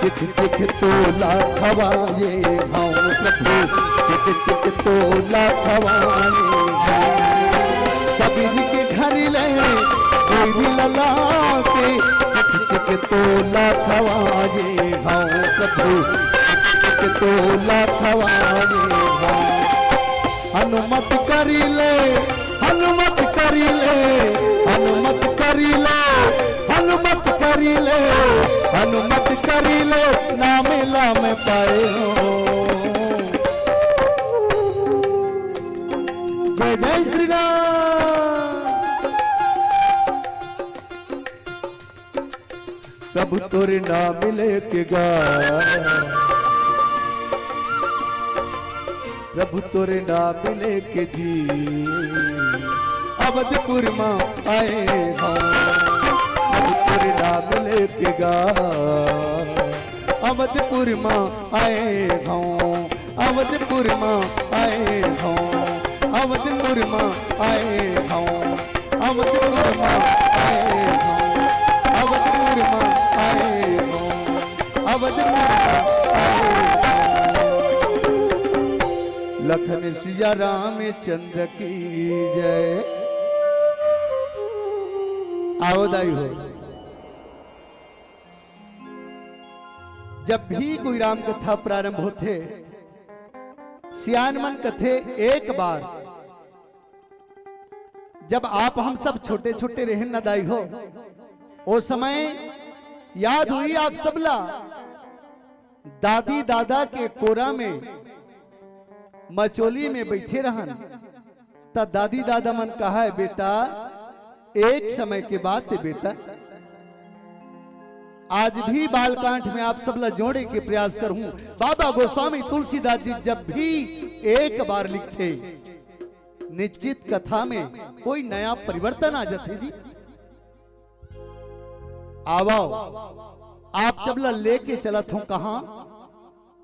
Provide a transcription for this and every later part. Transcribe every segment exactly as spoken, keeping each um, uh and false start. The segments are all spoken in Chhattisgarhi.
चिख चिख तोला खवाए हँव प्रभु, चिख चिख तोला खवाए हँव। सबेरे के घर ले गोरी लला के, चिख चिख तोला खवाए हँव प्रभु, चिख चिख तोला खवाए हँव। हनुमत करी ले, हनुमत करी ले, हनुमत करी ले, हनुमत करी ले, हनुमत करी ले, नाम ला मैं पाए हँव। जय जय श्री राम। प्रभु तोरे नाम लेके गा, प्रभु तोरे नाम लेके जी, अवधपुर मा आए हँव। प्रभु तोरे नाम लेके गा, अवधपुर मा आए हँव। अवधपुर मा आए हँव, अवधपुर मा आए हँव, अवधपुर मा आए हँव, अवधपुर मा आए हँव, अवधपुर मा आए हँव। लखन सिया रामचंद्र की जय। आओ दाई हो। जब भी कोई राम कथा प्रारंभ होथे, सियान मन कथे एक बार। जब आप हम सब छोटे-छोटे रहेन न दाई हो, ओ समय याद होही आप सबला, दादी दादा के कोरा में, मचोली में बइठे रहन, त दादी दादा मन कहय, "बेटा, एक समय के बात हे बेटा।" आज भी बालकांड में आप सबला जोड़े के प्रयास करहूं। बाबा गोस्वामी तुलसीदास जी जब भी एक बार लिखथे, निश्चित कथा में कोई नया परिवर्तन आ जाथे जी। आवव, आप सबला लेके चलत हूं कहां?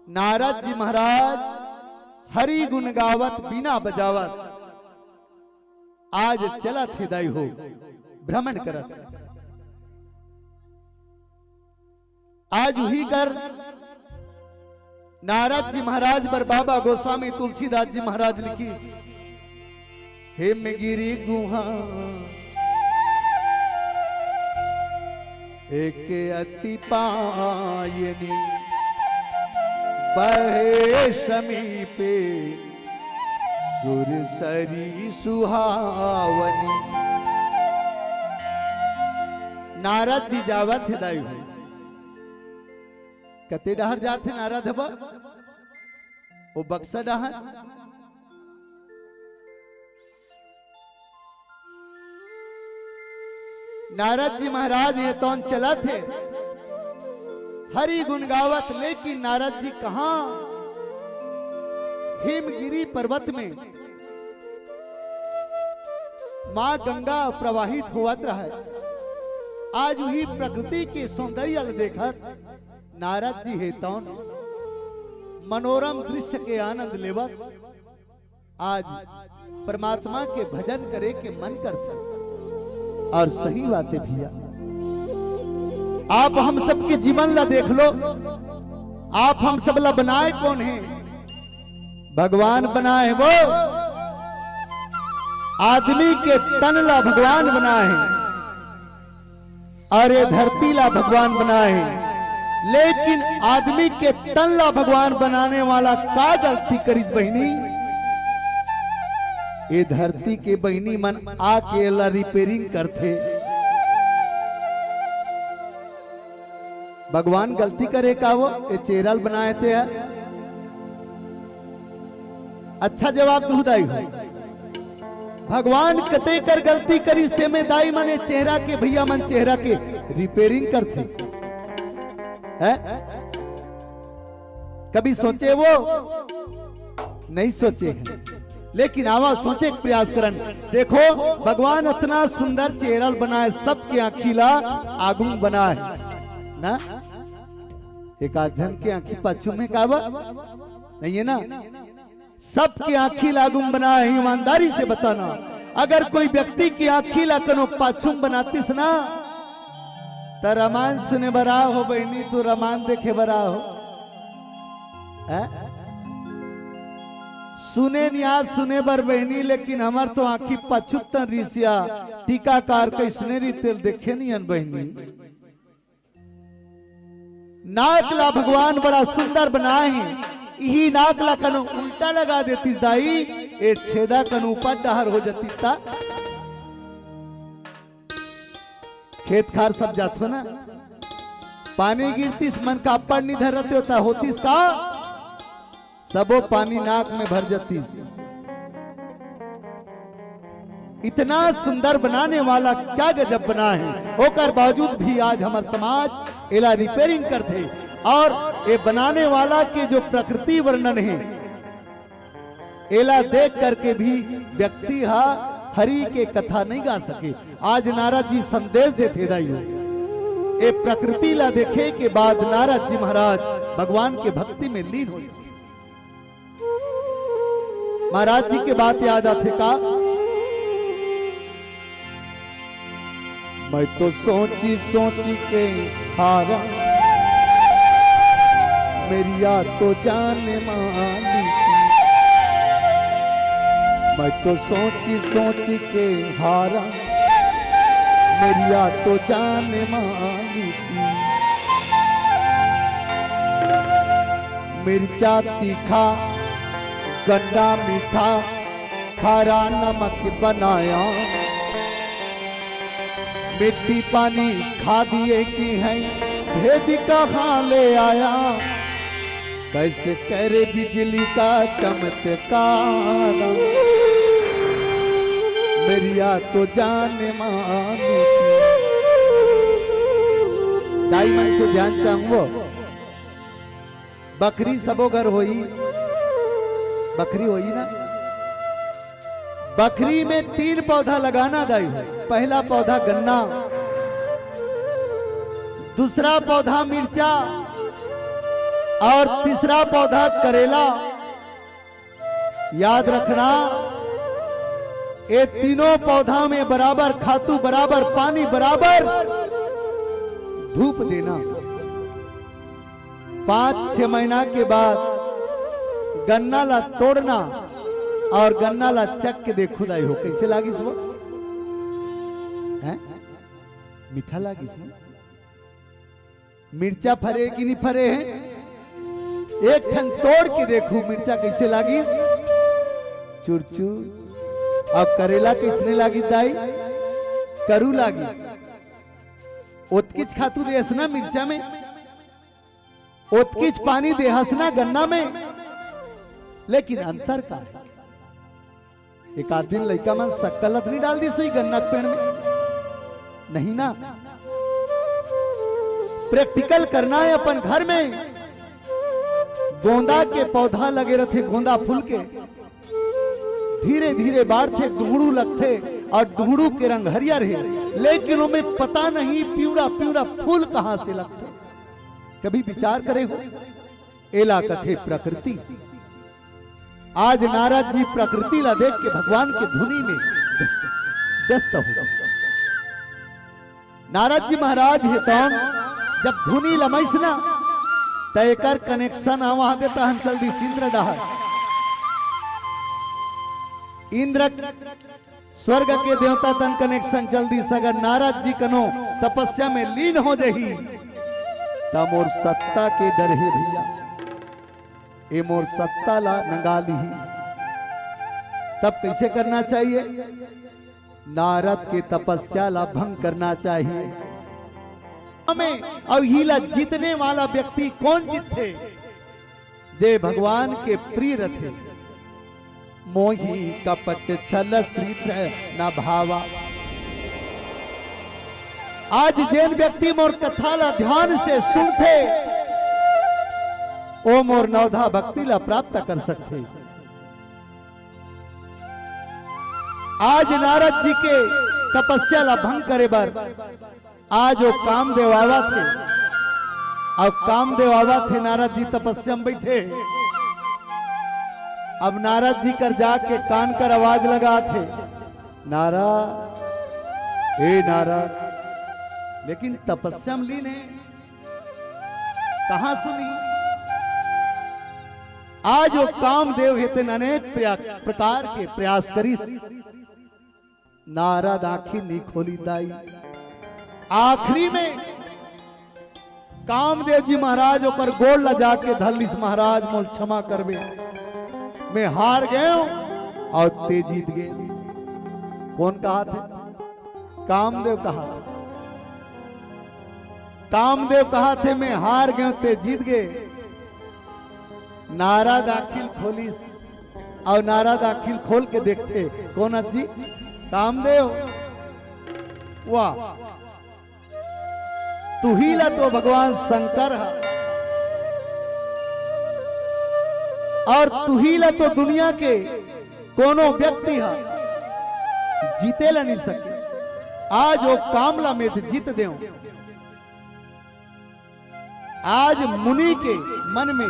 नारद जी महाराज हरि गुण गावत, बीना बजावत आज चलत हे दाई हो, भ्रमण करत। आज उही कर नारद जी महाराज बर बाबा गोस्वामी तुलसीदास जी महाराज लिखिस, "हिमगिरि गुहा एक अति पायनी, बहे समीपे सुरसरी सुहावनी।" नारद जी जावत हे दाई हो, कते डहर जात हे नारद बा? ओ बक्सा डहर। नारद जी महाराज हे तौन चलत हे, हरि गुण गावत, लेकिन नारद जी कहां? हिमगिरी पर्वत में मां गंगा प्रवाहित होवत रहय। आज उही प्रकृति के सौंदर्य ल देखत नारद जी हे तौन मनोरम दृश्य के आनंद लेवत आज परमात्मा के भजन करे के मन करथे। और सही बात हे भैया, आप हम सबके जीवन ला देख लो, आप हम सब ला बनाए कोन हे? भगवान बनाए हे वो। आदमी के तन ला भगवान बनाए हे। अरे धरती ला भगवान बनाए हे, लेकिन आदमी के तन ला भगवान बनाने वाला का गलती करिस बहिनी? ए धरती के बहिनी मन आके एला repairing करथे। भगवान गलती करे का वो? ए चेहरा ल बनाए ते ह। अच्छा जवाब दुहू दाई हो। भगवान कते कर गलती करिस ते में दाई मन ए चेहरा के, भैया मन चेहरा के repairing करथे। हैं? कभी सोचे वो? नहीं सोचे हैं। लेकिन आवा सोचे के प्रयास करन। देखो, भगवान अतना सुंदर चेहरा ल बनाए, सबके आँखी ला आगू म बनाए। ना? एक आध झन के आँखी पाछू में का बा? नहीं हे ना? सबके आँखी ला आगू म बनाए हे, ईमानदारी से बताना। अगर कोई व्यक्ति के आँखी ला कनो पाछू म बनातिस ना, त रामायण सुने बर आए हो बहिनी, तू रामायण देखे बर आए हो? हैं? सुने नियाज सुने बर बहिनी, लेकिन हमर तो आँखी पछुत तन रिसिया, टीकाकार कइसने रीते ल देखे नियन बहिनी। नाक ला भगवान बड़ा सुंदर बनाए हे, इही नाक ला कनो उल्टा लगा देतिस दाई, ए छेदा कनो ऊपर डहर हो जतिस ता। खेत खार सब जाथो ना, पानी गिरतिस मन का अब्बड़ नि धरत होता होतिस का, सबो पानी नाक में भर जतिस। इतना सुंदर बनाने वाला क्या गजब बना है, ओकर बावजूद भी आज हमर समाज एला रिपेयरिंग करथे। और ये बनाने वाला के जो प्रकृति वर्णन है, एला देख करके भी व्यक्ति हा हरि के कथा नहीं गा सके। आज नारद जी संदेश देथे दाई हो, ये प्रकृति ला देखे के बाद नारद जी महाराज भगवान के भक्ति में लीन हो जाथे। महाराज जी के बात याद आथे का? मैं तो सोची सोची के हारा, मेरिया तो जान मानी। मैं तो सोची सोची के हारा, मेरिया तो जान मानी। मिर्चा तीखा, गन्ना मीठा, खारा नमक बनाया। मिट्टी पानी खा दिए कि हैं, भेद कहाँ ले आया। कैसे करे बिजली का चमत्कार, मेरिया तो जान मानी। दाई मन से ध्यान चाहूंगो, बखरी सबो घर होई, बखरी होई ना? बखरी में तीन पौधा लगाना दाई हो। पहला पौधा गन्ना, दूसरा पौधा मिर्चा और तीसरा पौधा करेला। याद रखना, ये तीनों पौधा में बराबर खातू, बराबर पानी, बराबर धूप देना। पाँच छह महीना के बाद गन्ना ला तोड़ना और गन्ना ला चख के देखहू दाई हो, कैसे लागिस वो? हैं? मीठा लागिस ना? मिर्चा फरे कि नहीं फरे हे? एक ठन तोड़ के देखहू, मिर्चा कैसे लागिस? चुरचुर। अब करेला कैसने लागिस दाई? करू लागिस। ओतकीच खातू देहस ना मिर्चा में, ओतकीच पानी देहस ना गन्ना में, लेकिन अंतर का हे? एक आध दिन लइका मन सक्कर ला तो नहीं डाल दिस होही गन्ना के पेड़ में, नहीं ना। प्रैक्टिकल करना हे अपन घर में। गोंदा के पौधा लगे रथे, गोंदा फूल के, धीरे धीरे बाढ़थे, डुंगड़ू लगथे और डुंगड़ू के रंग हरियर हे, लेकिन ओमे पता नहीं पिवरा पिवरा फूल कहाँ से लगथे। कभी विचार करे हो? एला कथे प्रकृति। आज नारद जी प्रकृति ला देख के भगवान के धुनी में व्यस्त हो गए। नारद जी महाराज हे तौन जब धुनी लमइस ना, त एकर कनेक्शन आ वहां देता हम चल दिस इंद्र डहर। इंद्र स्वर्ग के देवता तन कनेक्शन चल दिस, अगर नारद जी कनो तपस्या में लीन हो जाही, त मोर सत्ता के डर हे भैया, ए मोर सत्ता ला नंगा लिही। तब कैसे करना चाहिए? नारद के तपस्या ला भंग करना चाहिए। हमें अउ इही ला जीतने वाला व्यक्ति कौन जीतथे? जे भगवान के प्रिय रथे। मोही कपट छल श्रीधर न भावा। आज जेन व्यक्ति मोर कथा ला ध्यान से सुनथे, ओ मोर नवधा भक्ति ला प्राप्त कर सकथे। आज नारद जी के तपस्या ला भंग करे बर आज ओ कामदेव आवत हे, अउ कामदेव आवत हे, नारद जी तपस्या में बैठे। अब नारद जी कर जाके कान कर आवाज लगात हे, "नारद, हे नारद, लेकिन तपस्या में लीन हे। कहां सुनी? आज वो कामदेव हे तेन अनेक प्रया-, प्रकार के प्रयास करिस। नारद आंखी नी खोली दाई। आखिरी में कामदेव जी महाराज ओकर गोड़ ला जाके धर लिस, "महाराज मोल क्षमा करबे, मैं हार गयो अउ ते जीत गे।" कोन कहाथे? कामदेव कहाथे। कामदेव कहाथे, "मैं हार गयो, ते जीत गे।" नारद आंखी ल खोलिस, अउ नारद आंखी ल खोल के देखथे, कोन जी? कामदेव। वाह, तुही ला तो भगवान शंकर ह, अउ तुही ला तो दुनिया के कोनो व्यक्ति ह जीते ला नी सके। आज वो काम ला मैं जीत देव। आज मुनि के मन में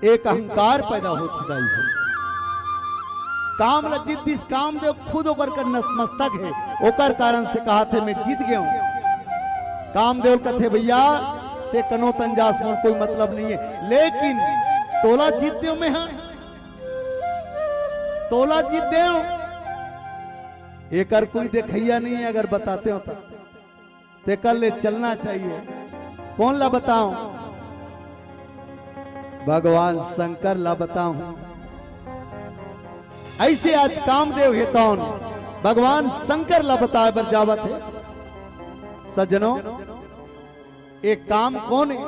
एक अहंकार पैदा होत हे दाई हो। काम ला जीत दिस, कामदेव खुद ओकर कर नतमस्तक हे, ओकर कारण से कहाथे, "मैं जीत गेंव।" कामदेव कथे, "भैया, ते कनो तन जास, मोर कोई मतलब नहीं हे, लेकिन तोला जीत देंव मैं, हां, तोला जीत देंव।" एकर कोई देखइया नहीं हे, अगर बताते हो तो। तेकर ले चलना चाहिए। कोन ला बताऊं? भगवान शंकर ला बताऊं। अइसे आज कामदेव हे तौन भगवान शंकर ला बताए बर जावत हे। सज्जनों, एक काम कोन हे?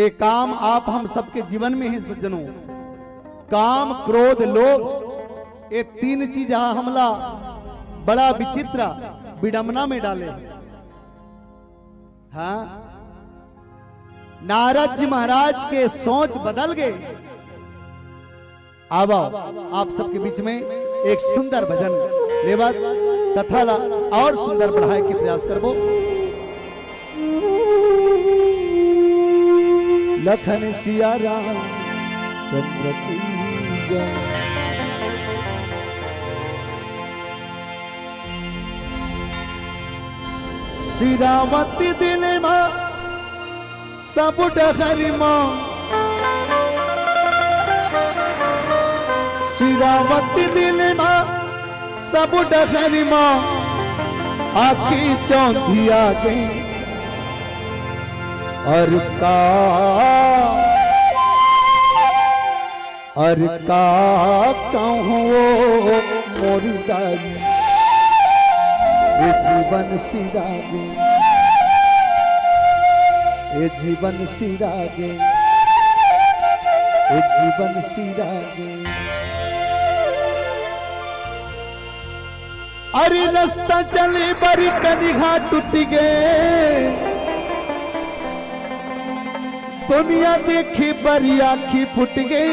ए काम आप हम सबके जीवन में हे सज्जनों। काम, क्रोध, लोभ, ए तीन चीज हा हमला बड़ा विचित्र विडंबना में डाले हे। हां, नारद जी महाराज के सोच बदल गे। आवव, आप सबके बीच में एक सुंदर भजन लेवत कथा ला अउ सुंदर बढ़ाए के प्रयास करबो। लखन सिया राम चंद्र की जय। सिरावती दिल मा सब डहर मा, सिरावती दिल मा सब डहर मा, आखी चौंधिया गे। अउ का अउ का कहूं ओ मोर दाई, ए जीवन सिरा गे, ए जीवन सिरा गे, ए जीवन सिरा गे। अरे रस्ता चले बर कनिहा टूट गे, दुनिया देखे बर आँखी फूट गे,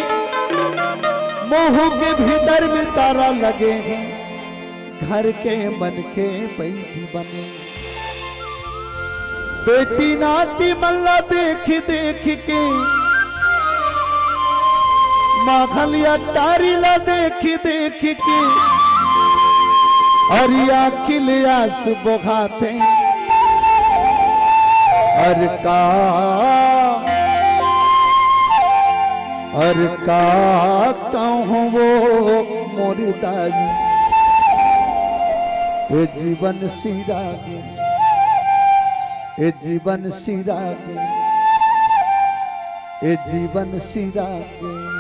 मुहूं के भीतर में तारा लगे हे, घर के मन के बैठी बने। बेटी नाती मन ला देख देख के, माघलिया टारी ला देख देख के, अउ आँखी ले आंसू बोहाथे। अउ का, अउ का कहूं ओ मोर दाई, ए जीवन सिरा गे, ए जीवन सिरा गे, ए जीवन सिरा गे।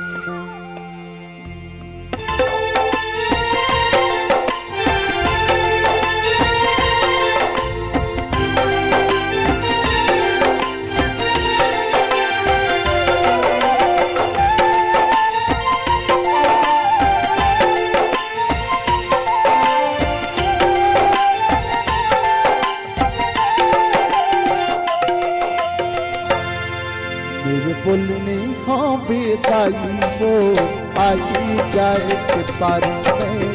निर्बुल नी हों बेदाई ओ, आई जाए के पारी में।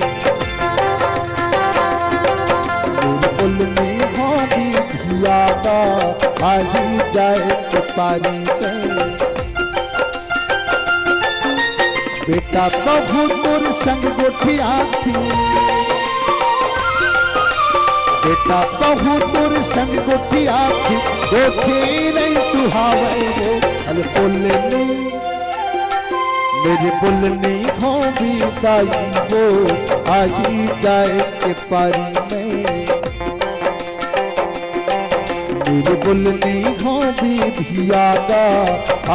निर्बुल नी हों बिधिया बा, आई जाए के पारी में। बेटा बहू तोर संग गोठियाथी, बेटा बहू तोर संग गोठियाथे, गोठी नहीं सुहावे वो। अल बोलनी, मेरी बोलनी हो बिदाई वो, आही जाए के पारी में। मेरी बोलनी हो बिधिया गा,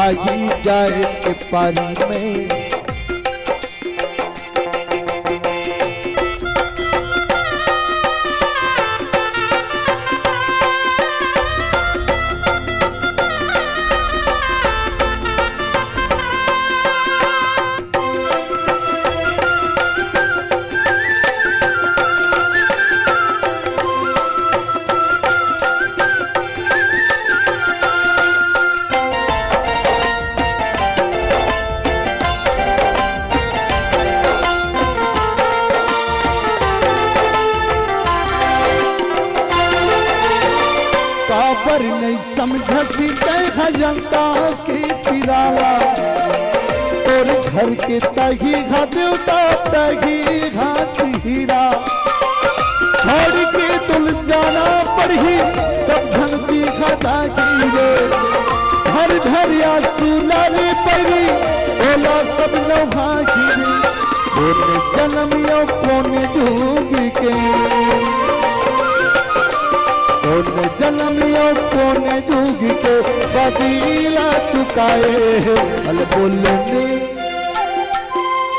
आही जाए के पारी में। काबर नहीं समझती तै ह जनता के पिराला, तोर घर के तही घा देवता तही घा हीरा। छोड़ के तुल जाना पड़ही, सब झन चीखा दागी रे। हर धरिया सुला रे पैरी, बोला सब नौहा गिरी। कोन जनम यो कोन जुग के, कोन जनम यो कोन जुग के बदला चुकाए हे। अल बोलनी,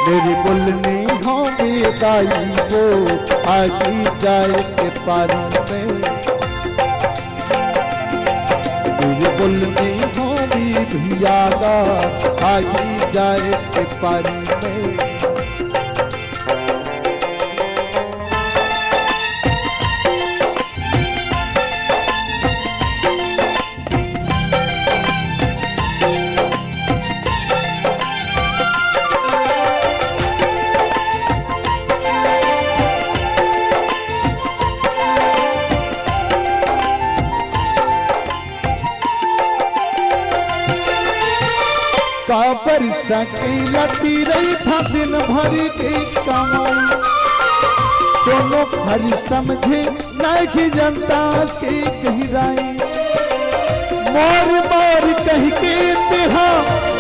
मेरी बोलनी हो बिदाई वो, आही जाए के पारी में। मेरी बोलनी हो बिधिया गा, आही जाए के पारी में। काबर सकेला तिरई था दिन भर के कमाई, कोनो हर समझे नहीं जनता के गहिराई। मोर मोर कहि के तेहा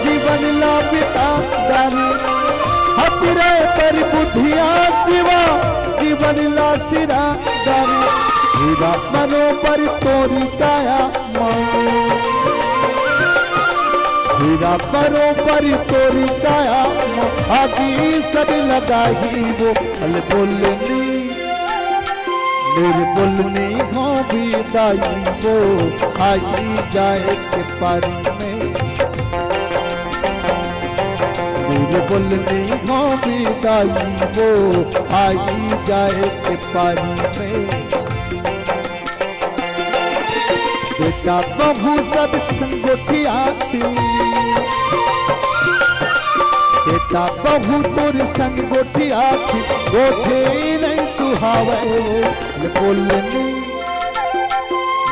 जीवन ला बिता डारे, हथिरे पर बुधिया जीवा जीवन ला सिरा डारे। हीरा बरोबर तोरी काया माँ, हीरा बरोबर तोरी काया माँ, आगी सब लगाही वो। अल बोलनी, मेरी बोलनी हो बिदाई वो, आही जाए के पारी में। मेरी बोलनी हो बिदाई वो, आही जाए के पारी में। बेटा बहू सब संग गोठियाथे, बेटा बहू तोर संग गोठियाथे, गोठे नहीं सुहावे। बोलनी,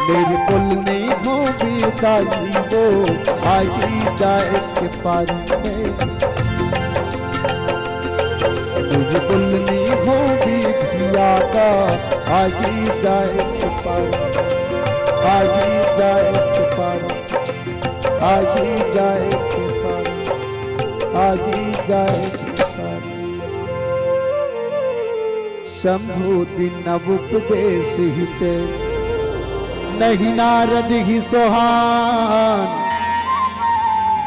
मेरी बोलनी हो बिदाई वो, आही जाए के पारी में। मेरी बोलनी हो बिधिया गा, आही जाए के पारी, आही जाए के पारी, आही जाए के पारी, आही जाए के पारी। शंभु दीन उपदेश हित, नहीं नारद ही सोहान।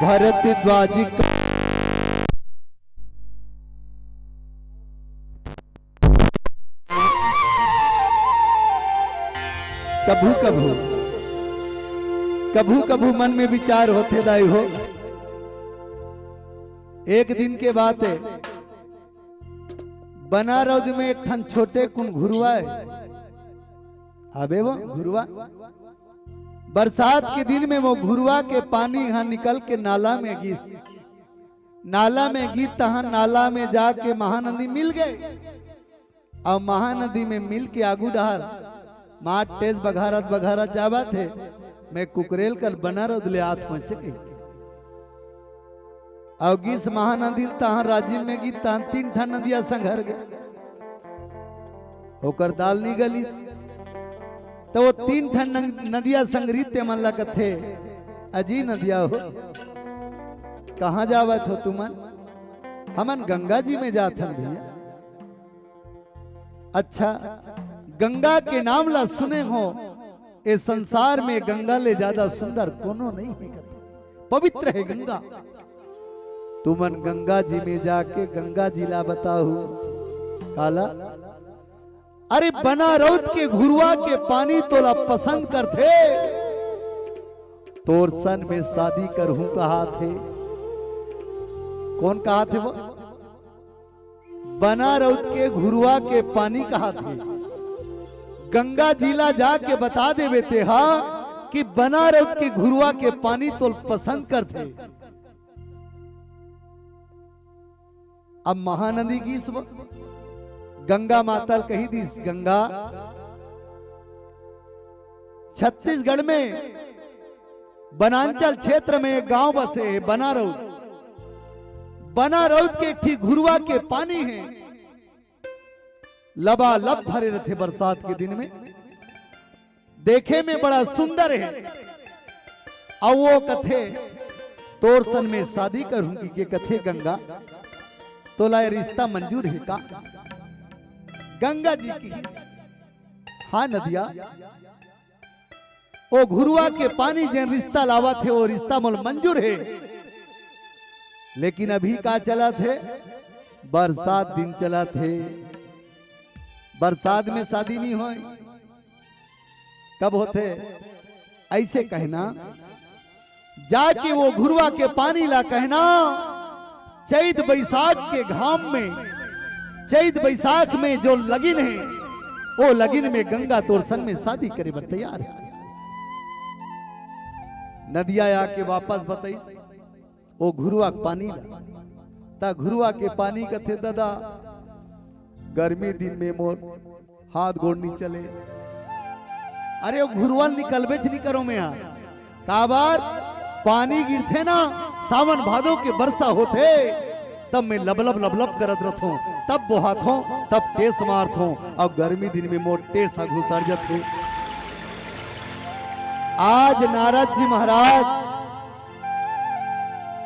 भरद्वाज क-, कभू कभू, कभू कभू मन में विचार होथे दाई हो। एक दिन के बात हे, बनारौद में एक ठन छोटे कुन घुरवा हे। अबे वो घुरवा, बरसात के दिन में वो घुरवा के पानी इहाँ निकल के नाला में गिस। नाला में गिस तहाँ नाला में जाके महानदी मिल गे। अउ महानदी में मिल के आगू डहर मार टेस बघारत बघारत जावत हे। मैं कुकरेल कर बनारौद ले आत हों सके। अउ गिस महानदी ल तहाँ राजिम में गिस तहाँ तीन ठन नदिया संघर गे। ओकर दाल नी गलिस। त वो तीन ठन नंग-, नदिया संगरीत ते मन ला कथे, "अजी नदिया हो, कहाँ जावत हो तुमन?" "हमन गंगा जी में जात हन भैया।" "अच्छा, गंगा के नाम ला सुने हो, ए संसार में गंगा ले ज्यादा सुंदर कोनो नहीं है, पवित्र है गंगा। तुमन गंगा जी में जाके गंगा जी ला बताहू।" "काला?" "अरे, बना रउत के घुरवा के पानी तोला पसंद करथे, तोर सन में शादी करहूं कहाथे।" कौन कहाथे वो? बना रउत के घुरवा के पानी कहाथे। गंगा जी ला जाके बता देबे तेहा कि बना रउत के घुरवा के पानी तोल पसंद करथे। अब महानदी गीस वो, गंगा माता ल कही दीस, "गंगा, छत्तीसगढ़ में वनांचल क्षेत्र में एक गांव बसे हे बनारौत। बनारौत के एक ठी घुरवा के पानी हे, लबालब भरे रथे बरसात के दिन में।" देखे में बड़ा सुंदर हे। अउ वो कथे, "तोर सन में शादी करहूं," कहिके कथे गंगा, "तोला ये रिश्ता मंजूर हे का?" गंगा जी कहिस, "हाँ नदिया, ओ घुरवा के पानी जेन रिश्ता लावत हे, वो रिश्ता मोल मंजूर हे, लेकिन अभी का चलत हे, बरसात दिन चलत हे, बरसात में शादी नहीं होय।" कब होथे? ऐसे कहना, जाके वो घुरवा के पानी ला कहना, चैत बैसाख के घाम में, चैत बैसाख में जो लगिन हे, वो लगिन में गंगा तोर सन में शादी करे बर तैयार हे। नदिया आके वापस बताइस, ओ घुरवा के पानी ला। त घुरवा के पानी कथे, "ददा, गर्मी दिन में मोर हाथ गोड़ नी चले।" अरे, ओ घुरवा ल निकलबेच नी करो मैं हा। काबर? पानी गिरथे ना, सावन भादो के बरसा होथे, तब मैं लबलब लबलब करत रथों, तब बोहाथों, तब टेस मारथों, अउ गर्मी दिन में मोर टेस ह घुसर जथे। आज नारद जी महाराज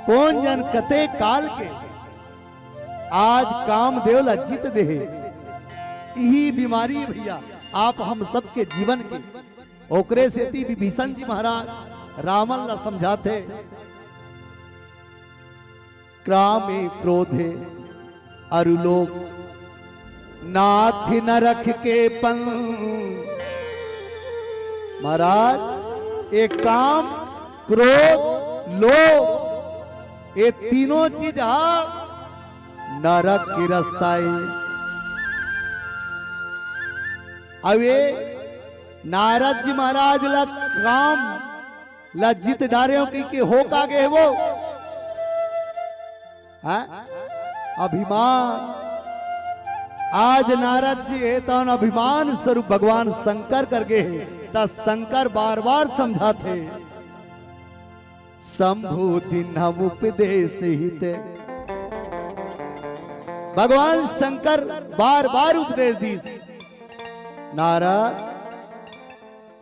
कोन जन कते काल के आज कामदेव ला जीत देहे। इही बीमारी भैया आप हम सबके जीवन के। ओकरे सेती विभीषण जी महाराज रावण ला समझाथे, "कामे क्रोधे अरु लोभ, नाथ नरक के पंख।" महाराज, ये काम, क्रोध, लोभ, ये तीनों चीज हा नरक के रास्ता हे। अब ये नारद जी महाराज ला काम ला जीत डारे हो कहिके हो का गे हे वो? हाँ? अभिमान। आज नारद जी हे तौन अभिमान स्वरूप भगवान शंकर कर गे हे, त शंकर बार बार समझाथे, "शंभु दीन्हम उपदेश हित।" भगवान शंकर बार बार उपदेश दीस, नारद,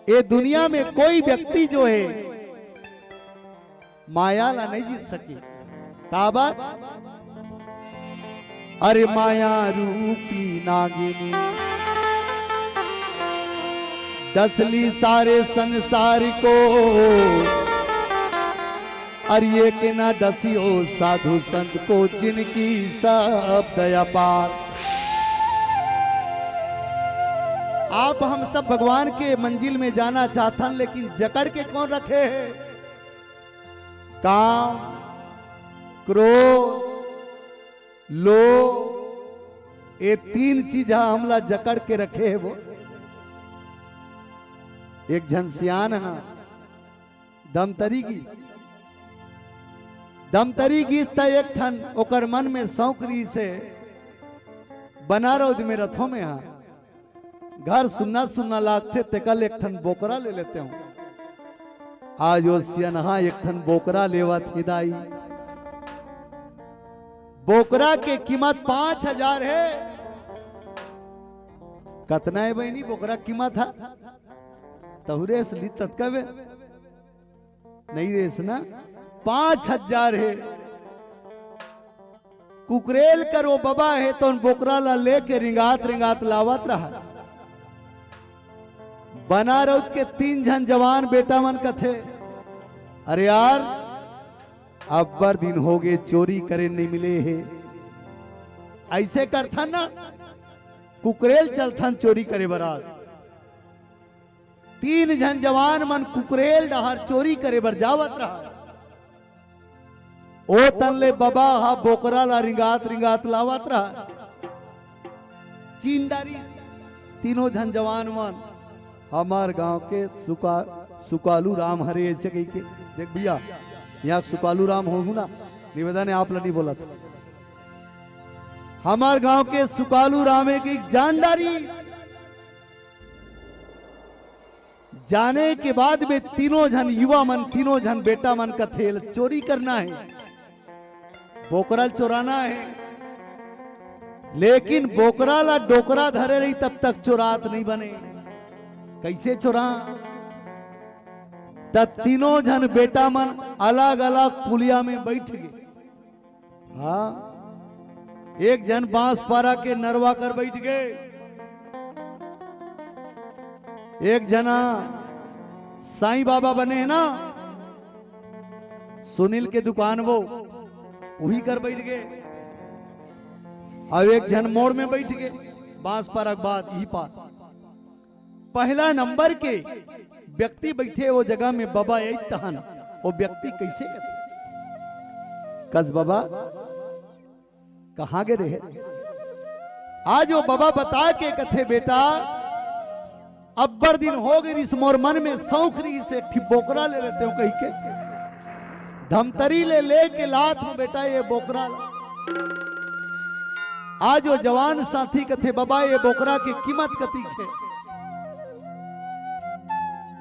ये दुनिया में कोई व्यक्ति जो हे माया ला नहीं जीत सके। काबर? अरे माया रूपी नागिनी डसली सारे संसार को, अरे एक ना डसियो साधु संत को, जिनकी सब दया पार। आप हम सब भगवान के मंजिल में जाना चाहथन, लेकिन जकड़ के कौन रखे हे? काम, क्रोध, लोभ, ये तीन चीज हा हमला जकड़ के रखे हे वो। एक झन सियान हा दमतरी गीस, दमतरी गीस त एक ठन ओकर मन में शौक रहिस हे, बनारौद में रथों में हा घर सुन्ना सुन्ना लागथे, तेकर ले एक ठन बोकरा ले लेते हूँ। आज ओ सियनहा एक ठन बोकरा लेवत हे दाई। बोकरा के कीमत पाँच हजार हे। कतना हे बहिनी बोकरा के कीमत हा? तहु रेस ली ततका बे? नहीं रेस ना, पाँच हजार हे। कुकरेल कर वो बबा हे, तोन बोकरा ला लेके रिंगात रिंगात लावत रहा। बनारौत के तीन झन जवान बेटा मन कथे, "अरे यार, अब्बड़ दिन होगे, चोरी करे नहीं मिले हे।" ऐसे करथन ना, कुकरेल चलथन चोरी करे बरात। तीन झन जवान मन कुकरेल डहार चोरी करे बर जावत रहा। ओ तन ले बबा हा बोकरा ला रिंगात रिंगात लावत रहा। चीन डारिस तीनों झन जवान मन, "हमार गांव के सुका-, सुकालू राम हरे," ऐसे कहिके। देख भैया, यहाँ सुकालू राम होहू ना, निवेदन हे आप ला नहीं बोलत। हमार गांव के सुकालू राम हे कि जान डारी। जाने के बाद में तीनों झन युवा मन, तीनों झन बेटा मन कथे ल चोरी करना हे, बोकरा ल चोराना हे, लेकिन बोकरा ला डोकरा धरे रही तब तक चोरात नहीं बने। कैसे चोरा? त तीनों झन बेटा मन अलग-अलग पुलिया में बैठ गे। हाँ, एक झन बांसपारा के नरवा कर बैठ गे, एक झना साईं बाबा बने हे ना, सुनील के दुकान वो, उही कर बैठ गे, अउ एक झन मोड़ में बैठ गे, बांसपारा के बाद इही पार। पहला नंबर के व्यक्ति बैठे वो जगह में बबा अइस तहन, वो व्यक्ति कैसे कथे? कस बबा, कहाँ गे रहे? आज वो बबा बता के कथे, "बेटा, अब्बड़ दिन हो गे रिहिस, मोर मन में शौक रिहिस, एक ठी बोकरा ले लेतेंव," कहिके धमतरी ले लेके लात हूँ बेटा ये बोकरा ला। आज वो जवान साथी कथे, "बबा, ये बोकरा के कीमत कतिक हे?"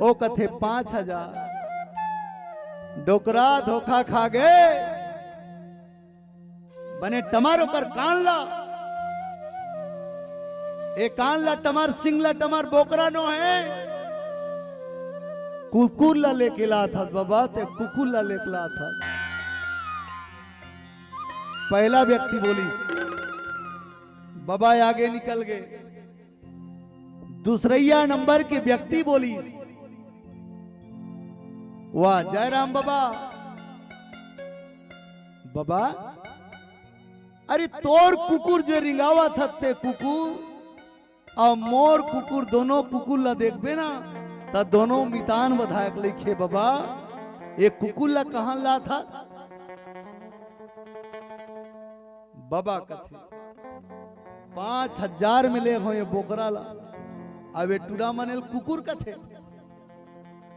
ओ कथे, "पाँच हजार।" डोकरा धोखा खा गे। बने टमर ओकर कान ला, ए कान ला टमर, सिंग ला टमर, बोकरा नो हे। कुकुर ला लेके लात हस बबा, ते कुकुर ला लेके लात हस। पहला व्यक्ति बोलिस, बबा आगे निकल गे। दूसरैया नंबर के व्यक्ति बोलिस, "वाह जयराम बबा, बबा, अरे तोर कुकुर जे रिंगावत हस ते कुकुर, अउ मोर कुकुर, दोनों कुकुर ला देखबे ना, त दोनों मितान बधायक लइखे बबा, ये कुकुर ला कहाँ लात हस?" बबा कथे, "पाँच हजार में ले हो ये बोकरा ला।" अब ये टूरा मन ल कुकुर कथे,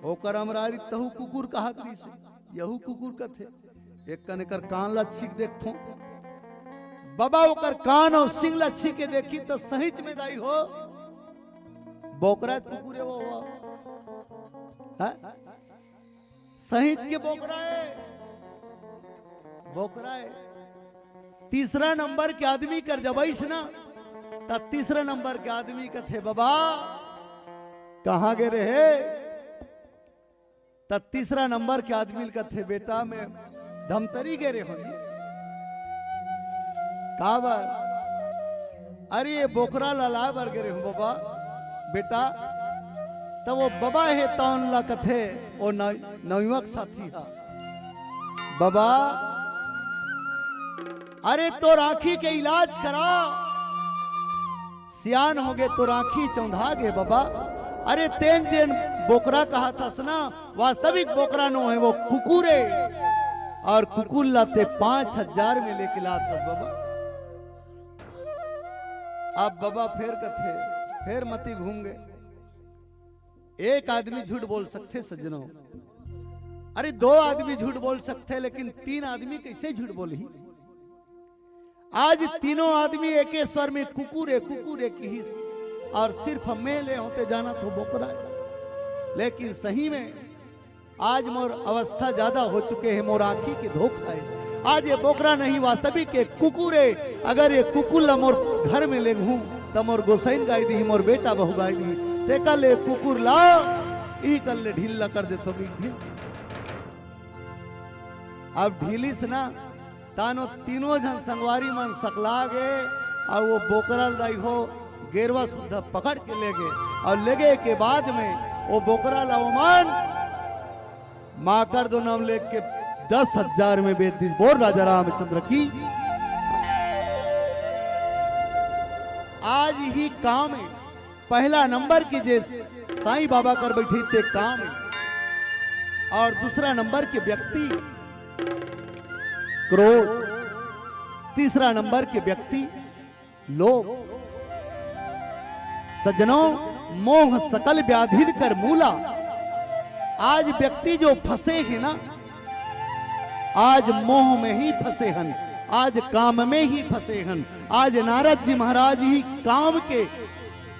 ओकर अमरारी तहू कुकुर कहत रहिसे, यहू कुकुर कथे। एक कन एकर कान ला छीक देखथों। बबा ओकर कान अउ सिंग ला छीके देखी त सहीच में दाई हो, बोकरा कुकुर हे वो, वो। हाँ? सहीच के बोकरा हे, बोकरा हे। तीसरा नंबर के आदमी कर जब अइस ना, त तीसरा नंबर के आदमी कथे, "बबा, कहाँ गे रहे?" त तीसरा नंबर के आदमी ल कथे, "बेटा, मैं धमतरी गे रहे हों।" "काबर?" "अरे, ये बोकरा ला लाय बर गे रहे हों बबा।" "बेटा," त वो बबा हे तौन ला कथे, वो नव-, नवयुवक साथी हा, "बबा, अरे तोर आँखी के इलाज करा, सियान होगे तोर आँखी चौंधा गे बबा। अरे तेन जेन बोकरा कहत हस ना, वास्तविक बोकरा नो हे, वो कुकुर हे, अउ कुकुर ला ते पाँच हजार में लेके लात हस बबा।" अब बबा फेर कथे, फेर मती घूम गे। एक आदमी झूठ बोल सकथे सज्जनों, अरे दो आदमी झूठ बोल सकथे, लेकिन तीन आदमी कैसे झूठ बोलही? आज तीनों आदमी एके स्वर में कुकुर हे, कुकुर हे किहिस, अउ सिर्फ मैं ले हों ते जानत हों बोकरा हे। लेकिन सही में आज मोर अवस्था ज्यादा हो चुके हे, मोर आँखी के धोखा हे। आज ये बोकरा नहीं, वास्तविक एक कुकुर हे। अगर ये कुकुर ला मोर घर में लेगहूँ, त मोर गोसाइन गाय दिही, मोर बेटा बहू गाय दिही। तेकर ले कुकुर ला इही कर ले ढील ला कर देथो एक दिन। अब ढीलिस ना, तानो तीनों झन संगवारी मन सकला गे, अउ वो बोकरा ल दाई हो गेरवा सुद्धा पकड़ के ले गे, अउ ले गे के बाद में वो बोकरा ला ओमन माकर दो नाम लेके दस हजार में बेच दिस। बोल राजा रामचंद्र की। आज ही काम है, पहला नंबर की जे साईं बाबा कर बैठी ते काम है, और दूसरा नंबर के व्यक्ति क्रोध, तीसरा नंबर के व्यक्ति लोभ। सज्जनों, मोह सकल व्याधिन कर मूला। आज व्यक्ति जो फंसे है ना, आज मोह में ही फंसे हन, आज काम में ही फंसे हन। आज नारद जी महाराज ही काम के,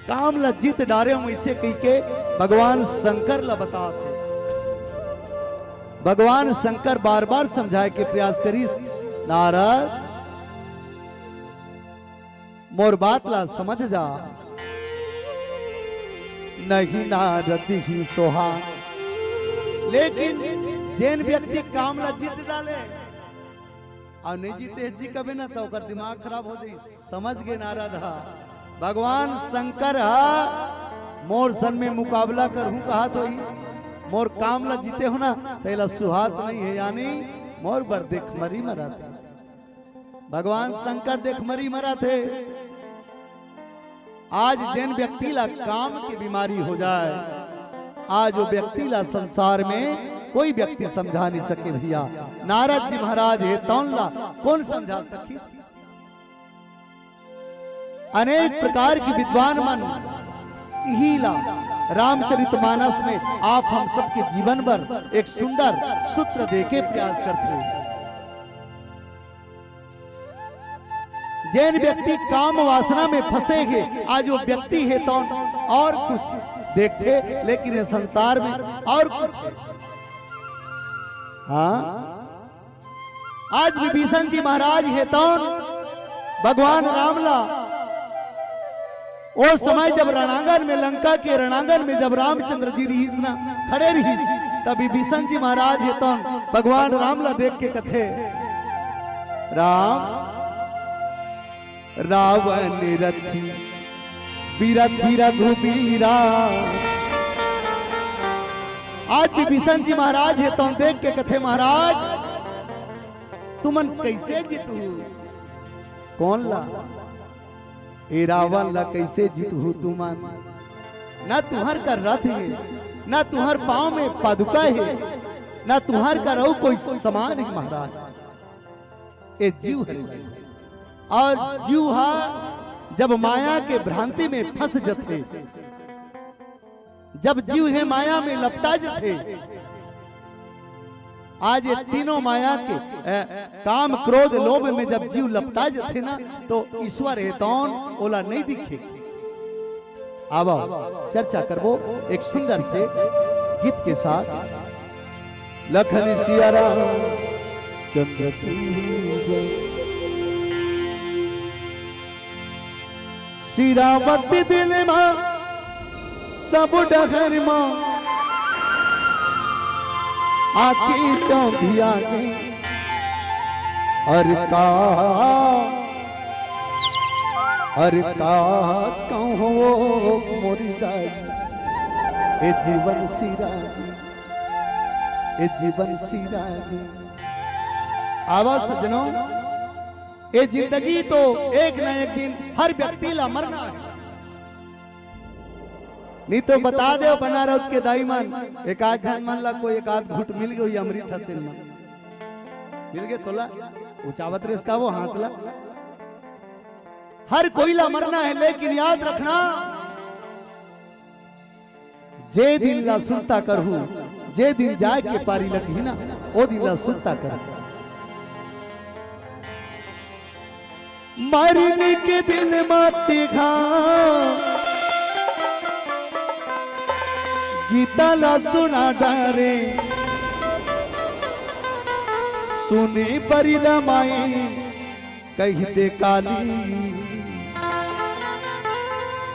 काम ला जीत डारे हूं, इसे कही के भगवान शंकर ला बतात हे। भगवान शंकर बार बार समझाए के प्रयास करिस, नारद, मोर बात ला समझ जा। नहीं नारद ही सोहा। लेकिन जेन व्यक्ति काम ला जीत डाले अउ नहीं जीते जी कबे ना, तो ओकर दिमाग खराब हो जाई। समझ गे नारद हा, भगवान शंकर हा मोर सन में मुकाबला करहूं कहा तो ही, मोर काम ला जीते हो ना, तेला सुहात नहीं है, यानी मोर बर देखमरी मरत हे। भगवान शंकर देखमरी मरत हे। आज जेन व्यक्ति ला काम की बीमारी हो जाए, आज वो व्यक्ति ला संसार में कोई व्यक्ति समझा नहीं सके भैया। नारद जी महाराज हे तौन ला कौन समझा सकी? अनेक प्रकार की विद्वान मन इही ला रामचरितमानस में आप हम सबके जीवन बर एक सुंदर सूत्र देके प्रयास करथे। जेन व्यक्ति काम वासना में फंसे हे, आज वो व्यक्ति हे तौन और कुछ देखथे, लेकिन ये संसार में और कुछ हे। हाँ, आज विभीषण जी महाराज हे तौन भगवान राम ला ओ समय जब रणांगन में, लंका के रणांगन में जब रामचंद्र जी रहीस ना, खड़े रहीस, तब विभीषण जी महाराज हे तौन भगवान राम ला देख के कथे, राम, रावण रथी बिरथी रघुबीरा। आज विभीषण जी महाराज हे तौन देख के कथे, महाराज, तुमन कैसे जीतहू? कौन ला? ए रावण ला कैसे जीतहू तुमन? ना तुहर का रथ हे, ना तुहर पांव में पादुका हे, ना तुहर का अउ कोई समान हे महाराज। ए जीव हरे। और जीव हा जब माया के भ्रांति में फंस जथे, जब जीव हे माया में लपटा जथे, आज ये तीनों माया के, अ, काम, क्रोध, लोभ में जब जीव लपटा जथे ना, तो ईश्वर हे तौन ओला नहीं दिखे। आवा, चर्चा करबो एक सुंदर से गीत के साथ। लखन सिया राम चंद्र की जय। सिरावत दिल मा सब डहर मा आके चौंधिया गे। अरे का, अरे का कहूँ मोरी दाई, ए जीवन सिरागी, ए जीवन सिरागी। आवा सजनों, ए जिंदगी तो एक न एक दिन हर व्यक्ति ला मरना हे। नहीं तो बता दे बनारस के दाई मन, एक आध झन मन ला कोई एक आध घुट मिल गे अमृत हतेन मन। मिल गे तोला, उचावत रेस का वो हाथ ला। हर कोई ला मरना हे, लेकिन याद रखना, जे दिन ला सुरता करहू, जे दिन जाए के पारी लगही ना, ओ दिन ला सुरता करहू। मरने के दिन माते घा गीता ला सुना डारे, सुने परी रमाई कहिते काली।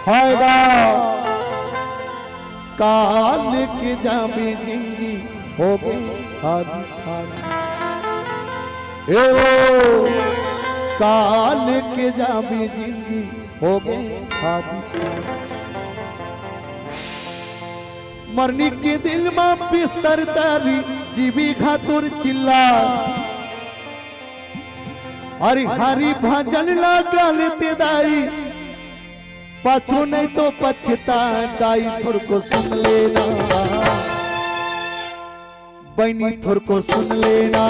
हाय गा। काल के जाबे जिंदगी होगे हारी हारी। ए ओ, काल के जाबे जिंदगी होगे हारी हारी। मरनी के दिन मा बिस्तर तारी, जीबी घातुर चिल्ला। अरे हरि भजन ला गाले ते दाई, पाछू नहीं तो पछता दाई, थोरको सुन लेना। बहिनी थोरको सुन लेना।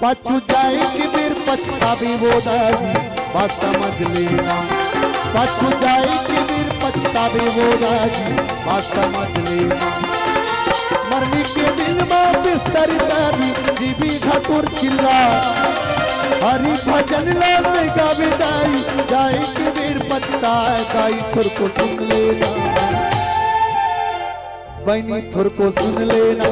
पाछू जाए के बेर पछताबे वो दाई, बात समझ लेना। पाछू जाए के बेर पछताबे वो दाई, बात समझ लेना। मरनी के दिन मा बिस्तर तारी, जीबी घातुर चिल्ला। हरि भजन ला में गावे दाई, जाए के बेर पछताए दाई, थोरको सुन लेना। बहिनी थोरको सुन लेना।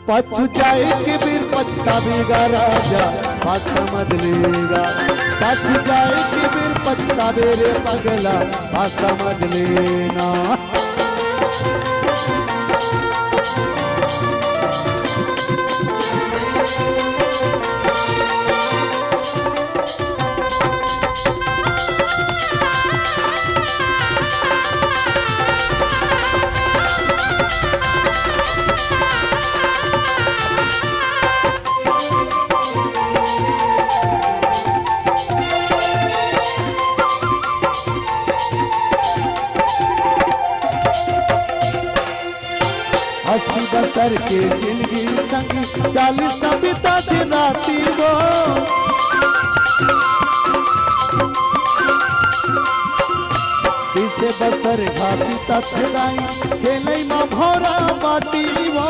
पाछू जाए के बेर पछताबेगा राजा, बात समझ लेगा। पाछू जाए के बेर पछताबे रे पगला, बात समझ लेना। अस्सी बसर के जिंदगी संग चालीस बिता दिन राती वो। बीस बसर घाती तथदाई खेलई मा भौरा बाटी वो।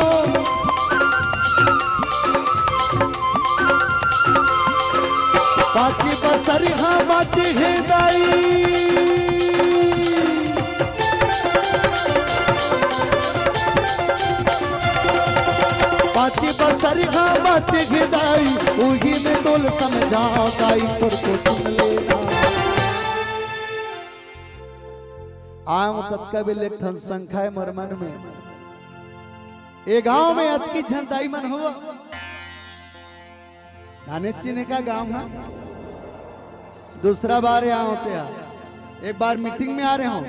पाँच बसर हाँ बाटी हे दाई। पाँच बसर हाँ बाँचे गे दाई, उही में तोल समझा दाई, थोरको सुन लेना। आम ततका बेले एक ठन शंका हे मोर मन में। ए गांव में अतकी झन दाई मन हो, जाने चिने का गांव हे। दूसरा बार यहाँ होते हैं, एक बार मीटिंग में आ रहे हो,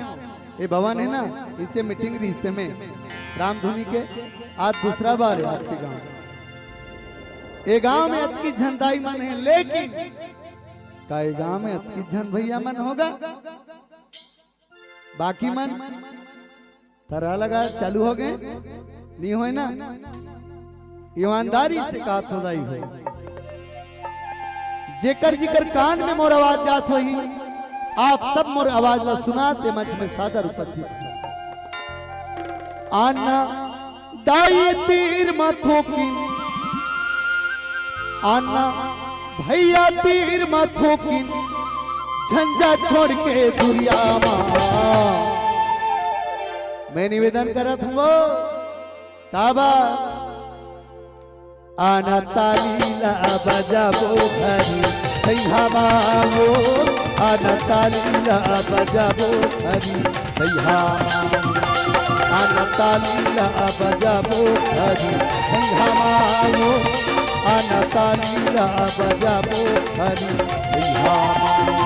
ये भवन है ना, नीचे मीटिंग रिहिस तेमे रामधुनी के। आज दूसरा बार है आपके गांव। ये गांव में अतकी झन दाई मन है, लेकिन का ये गांव में अतकी झन भैया मन होगा? बाकी मन थरा लगा चालू हो गए, नहीं होय ना? ईमानदारी से कहा थो दाई हो, जेकर जिकर कान में मोर आवाज जात होही, आप सब मोर आवाज ला सुना ते मंच में सादर उपस्थित। आना दाई तीर मा थोकिन, आना भैया तीर मा थोकिन, झंझा छोड़ के दुरिया मा। मैं निवेदन करत हूँ, ताबा आना ताली ला बजाबो घरी सैहा मावो, आना ताली ला बजाबो घरी सैहा मावो, आना ताली ला बजाबो घरी सैहा मावो, आना ताली ला बजाबो घरी सैहा मावो।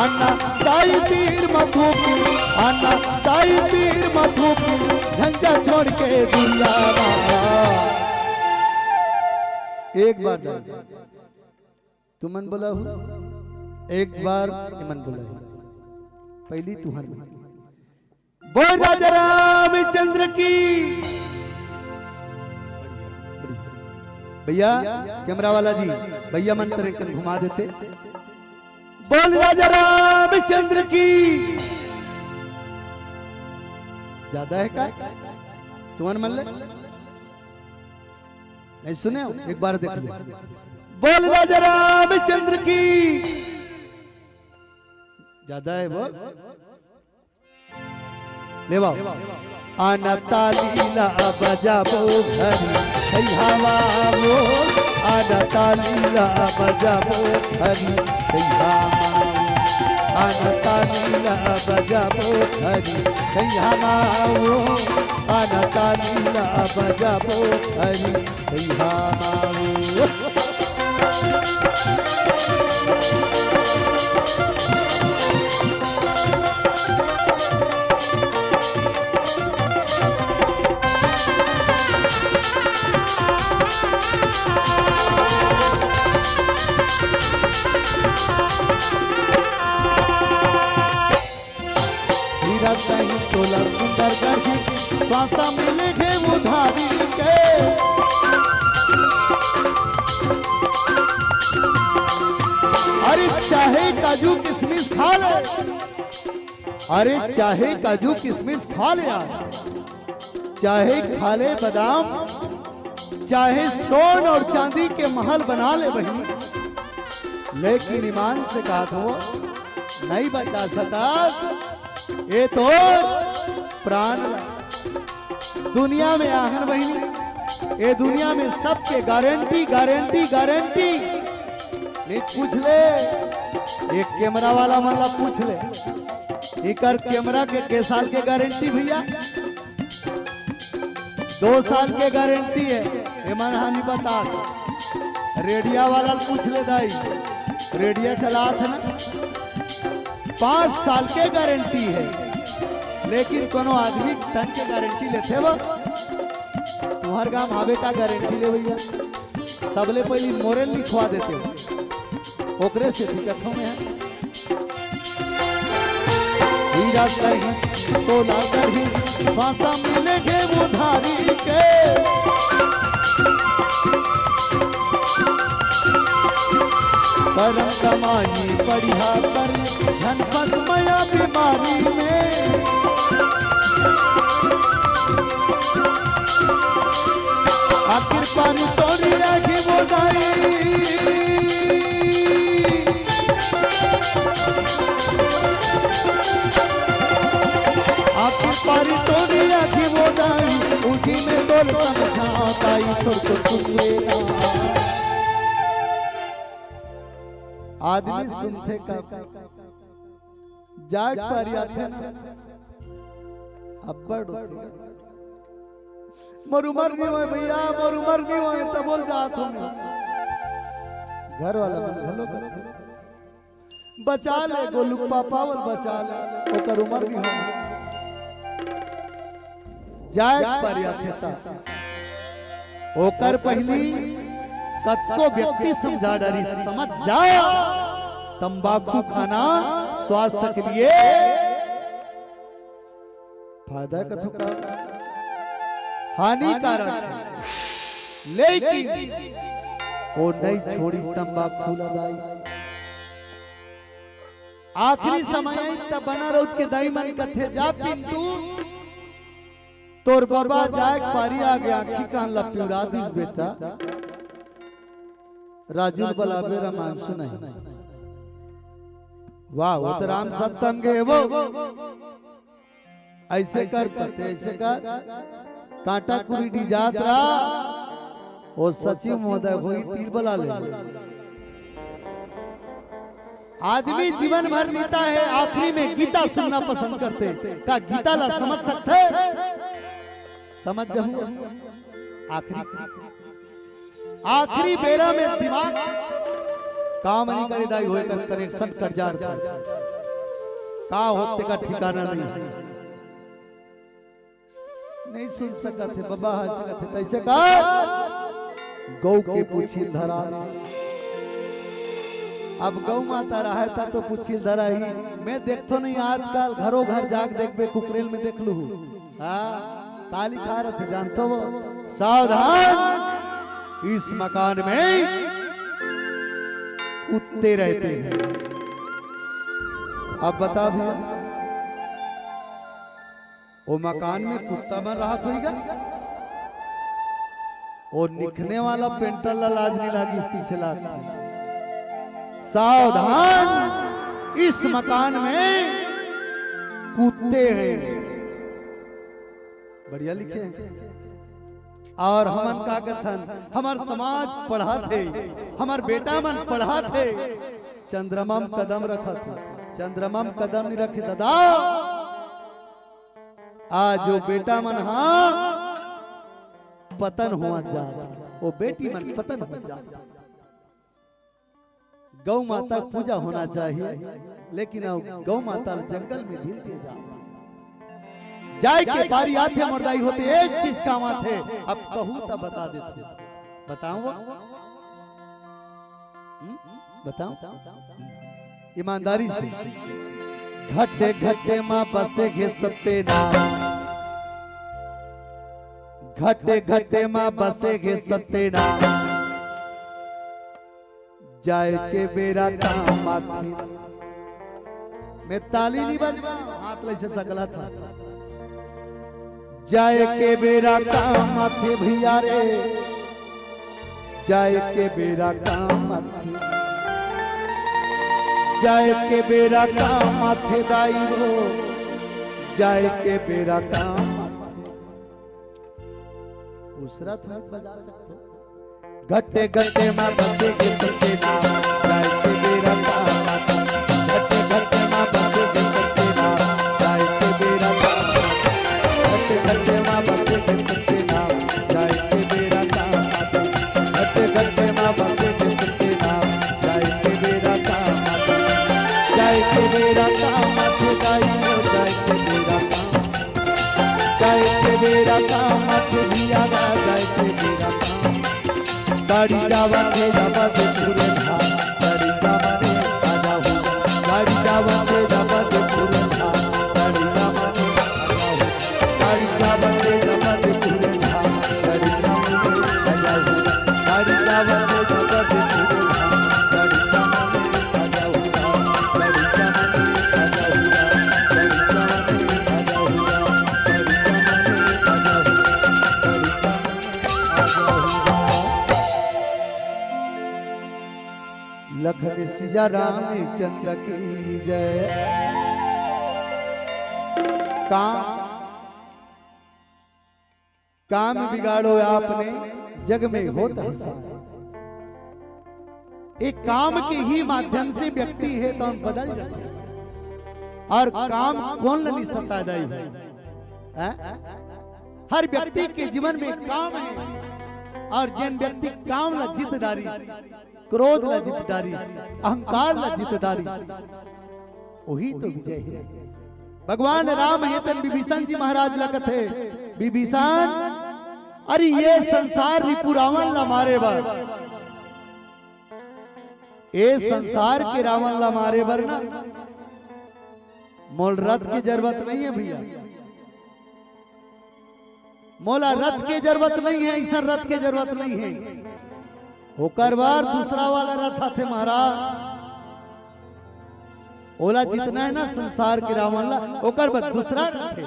आना दाई तीर मा थोकिन, आना दाई तीर मा थोकिन, झंझा छोड़ के दुरिया मा। एक बार दाई, तुमन बोला हो, एक बार एमन बोला हो, पहली तुहर में। बोल राजा रामचंद्र की। भैया, कैमरा वाला जी, भैया मन तरे कन घुमा देते। बोल राजा रामचंद्र की। ज्यादा है का? तुमन मन ले? नहीं सुने हो? एक बार देख लो। बोल राजा रामचंद्र की। ज्यादा है, बोल। ले बाओ। आना ताली ला बजाबो घरी सैहा मावो, आना ताली ला बजाबो घरी सैहा मावो। आना ताली ला बजाबो हरी सैया माओ, आना ताली ला बजाबो हरी सैया माओ। हीरा सही तोला सुंदर गढ़ी, पासा मिले घे उधारी के। अरे चाहे काजू किशमिश खा ले, अरे चाहे काजू किशमिश खा ले यार, चाहे खा ले बादाम, चाहे सोन और चांदी के महल बना ले बहिनी, लेकिन ईमान से कहा हो, नहीं बचा सका। ये तो प्राण ला। दुनिया में आहन बहिनी, ये दुनिया में सबके गारंटी, गारंटी, गारंटी। नहीं पूछ ले, ये कैमरा वाला मन ला पूछ ले, इकर कैमरा के के साल के गारंटी भैया? दो साल के गारंटी है। एमन हा नहीं बता, रेडिया वाला पूछ ले दाई, रेडिया चलात है ना, पाँच साल के गारंटी है। लेकिन कोनो आदमी तन के गारंटी लेथे वो? तुम्हार गांव भावे का गारंटी ले भैया, सबले पहली मोरे लिखवा देते हो, ओकरे से दिक्कत हो में है। हीरा सही तोला गढ़ी, पासा मिले घे उधारी के। करम कमाई बढ़िया कर, धन फस मया बीमारी में। आखिर पानी तोरी राखी वो दाई। आखिर पारी तोरी आखी वो दाई, उठी में तोर समझा दाई, तोर तो सुन लेना। आदमी सुनथे कब? जाग पारी आथे ना, अब्बड़ होथे। मोर उमर नहीं होय भैया, मोर उमर नहीं होय, तब बोल जात हो मैं। घर वाला मन घलो करथे। बचा ले गोलू पापा, बोल बचा ले, ओकर उमर नहीं होय। जाए पर या खेता, ओकर पहली कतको व्यक्ति समझा डारी, समझ जा, तंबाकू खाना स्वास्थ्य के लिए फायदा कथो का हानिकारक है, लेकिन वो नहीं छोड़ी तंबाकू ला दाई। आखिरी समय आई तब बना रहो के दाई मन कथे, "जा पिंटू, तोर बाबा जाए पारी आ गया, आखी कान ला पिउरा दिस बेटा।" राजू बलाबे रामायण सुनाई। वाह, वो तो राम सत्तम के वो। ऐसे कर पते, ऐसे कर। कांटा कुरी डी जात रहा। वो सचिव महोदय वही तीर बला ले। आदमी जीवन भर जीता है, आखिरी में गीता सुनना पसंद करते। का गीता ला समझ सकते? समझ जाऊंगा। आखिरी, आखिरी बेरा में दिमाग काम नहीं करे दाई, होए कर कनेक्शन कट जा रहा। का होते का ठिकाना नहीं। नहीं सुन सकत हे, बाबा हा सकत हे, तैसे का? गौ के पूछिल धरा। अब गौ माता रहे ता तो पूछिल धरा ही। मैं देखतो नहीं, आजकल घरों घर जाग देखबे, कुकरेल में देख लू। हाँ, काली खा रहे थे, जानतो वो? सावधान, इस मकान में कुत्ते रहते हैं। अब बता भैया, वो मकान में कुत्ता मन रहत होइगा? वो निखने वाला पेंटर ला लाज नहीं लागिस, तीसे लाग। सावधान, इस मकान में कुत्ते हैं। बढ़िया लिखे हैं। और हमन का कथन, हमर समाज पढ़त हे, हमर बेटा मन पढ़त हे, चंद्रमा म कदम रखत हे। चंद्रमा म कदम नहीं रखे दादा। आज वो बेटा मन हा पतन होवत जात, वो बेटी मन पतन होवत जात। गौ माता के पूजा होना चाहिए, लेकिन अब गौ माता ल जंगल में ढील दिए जात। जाए के पारी आथे मोर दाई होते, एक चीज काम आथे। अब कहूं त बता देथे, बताओ वो? हम्म? बताओ ईमानदारी से। घटे घटे मा बसे घे सत्यनारायण, घटे घटे मा बसे घे सत्यनारायण। जाए के बेरा काम आथे। मैं ताली नहीं बजवा, हाथ ले से सकला था। जाए के बेरा काम आथे भैया रे, जाए के बेरा काम आथे, जाए के बेरा काम आथे दाई हो, जाए के बेरा काम आथे। उसरा थोड़ा बजा सकते हो। घटे घटे मा बसे घे सत्यनारायण, जाए के बेरा काम आथे। घटे घटे मा बसे घे सत्यनारायण, जाए के बेरा काम आथे। घटे घटे मा बसे घे सत्यनारायण, जाए के बेरा काम आथे। घटे घटे मा बसे घे सत्यनारायण, जाए के बेरा काम आथे। जाए के बेरा काम आथे, जाए के बेरा काम, जाए के बेरा काम आथे भैया, जाए के बेरा काम। गाड़ी जावत हे जावत पुरंधा, गाड़ी जावत हे आजा हो। गाड़ी जावत हे जावत पुरंधा, गाड़ी जावत हे आजा हो। गाड़ी जावत हे जावत पुरंधा, गाड़ी जावत हे आजा हो। गाड़ी जावत हे जावत पुरंधा, गाड़ी जावत हे आजा हो। गाड़ी जावत हे आजा हो। गाड़ी जावत हे आजा हो। गाड़ी जावत हे आजा हो। लखन सिया रामचंद्र की जय। काम, काम बिगाड़ो आपने, जग में होत हंसा। एक काम के ही माध्यम से व्यक्ति हे तो बदल जाथे। और काम कोन ल नहीं सताय दाई हो? हैं? हर व्यक्ति के जीवन में काम हे, और जेन व्यक्ति काम ला जीत डारिस, क्रोध ला जीत डारिस, अहंकार ला जीत डारिस, वही तो विजय हे। भगवान राम हे तेन विभीषण जी महाराज ला कथे, विभीषण, अरे ये संसार रिपु रावण ला मारे बर, ए संसार के रावण ला मारे बर ना, मोल रथ के जरूरत नहीं हे भैया, मोला रथ के जरूरत नहीं हे, ऐसा रथ के जरूरत नहीं हे। ओकर बर दूसरा वाला रथ आथे महाराज, ओला जीतना हे ना संसार के रावण ला, ओकर बर दूसरा रथ हे,